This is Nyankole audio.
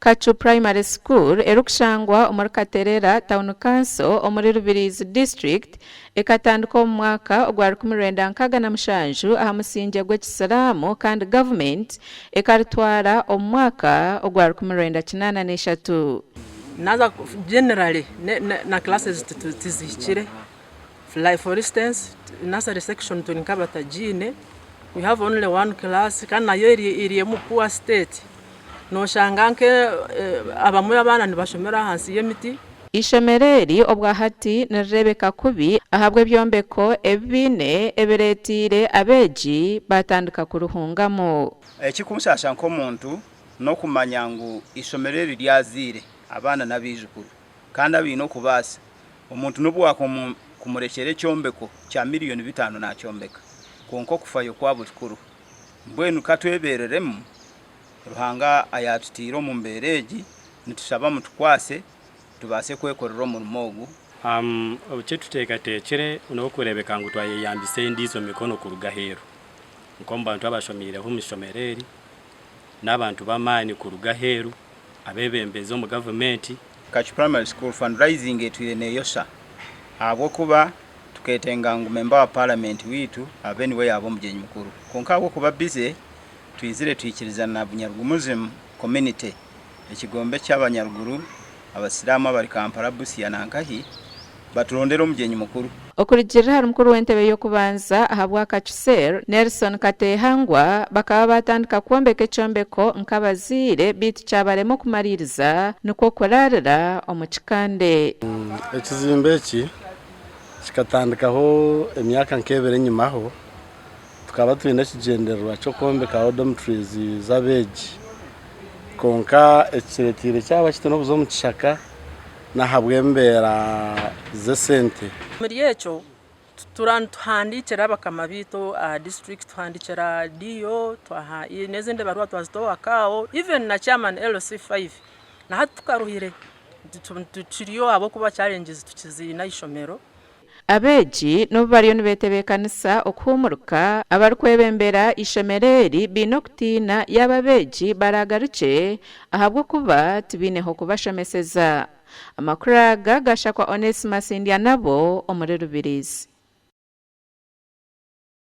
Kacu Primary School erikushangwa omuri Katerera Town Council omuri Rubirizi District ekatandika omu mwaka ogwa 1967 aha musingye gw'ekisiraamu kandi gavumenti ekaritwara omu mwaka ogwa 1983. Naza generally na classes tizihikire like for instance nursery section turi nk'abatagiine we have only one class kandi nayo eri omu poor state noshanga nke abamwe abaana nibashomera ahansi y'emiti. Eishomero eri obwahati nirireebeka kubi ahabw'ebyombeko ebi baine ebireeteire abeegi baatandika kuruhungamu. Ekikunshasha nk'omuntu n'okumanya ngu eishomero eri ryazaire abaana n'abaijukuru kandi abaine okubaasa. Omuntu n'obu waakumurekyera ekyombeko kya miriyoni bitaano naakyombeka kwonka okufayo kwabo tikuriho. Mbwenu ka twebeereremu Ruhanga ayaatutaire omu mbeera egi, nitushaba mutukwase tubaase kwekorera omurimo ogu. Eki tuteekateekire n'okureebeka ngu twayeyambisa endiijo mikono kuruga aheeru nk'omu bantu abashomiireho omu ishomero eri n'abantu b'amaani kuruga aheeru, abeebembezi omu gavumenti. Kacu Primary School fundraising etwire neyosha ahabw'okuba tuketenga ngu member wa parliament waitu abe niwe yaaba omugyenyi mukuru kwonka ahabw'okuba busy twizire twikirizana na Bunyaruguru Muslim community ekigombe ky'abanyaruguru abasiraamu abari Kampala, Busia na nkahi baturondere omugyenyi mukuru. Okurugiirira ahari mukuru w'entebe y'okubanza ahabwa Kacu Cell, Nelson Katehangwa, bakaba baatandika kwombeka ekyombeko nk'abazaire beitu kyabarema okumariiriza nikwo kuraarira omu kikande. Ekizimbe eki kikatandikaho emyaka nk'ebiri enyimaho. Tukaba twine ekigyendererwa ky'okwombekaho dormitories z'abeegi kwonka ekireteire kyaba kiti n'okuza omu kishaka n'ahabw'embeera z'esente. Omuri ekyo nituhandiikira bakama baitu aha disiturikiti, tuhandiikira DO, n'ezindi baruha twazita owa CAO, even na chairman LC5 na hati tukaruhire tukiriyo ahabw'okuba challenges tukiziine aha ishomero. Abeegi n'obu bariyo nibetebeekanisa okuhuumurika, abarikwebembera eishomero eri baine okutiina yaaba abeegi baraagarukye ahabw'okuba tibaine h'okubashomeseza. Amakuru aga gashakwa Onesmus Ndyanabo omuri Rubirizi.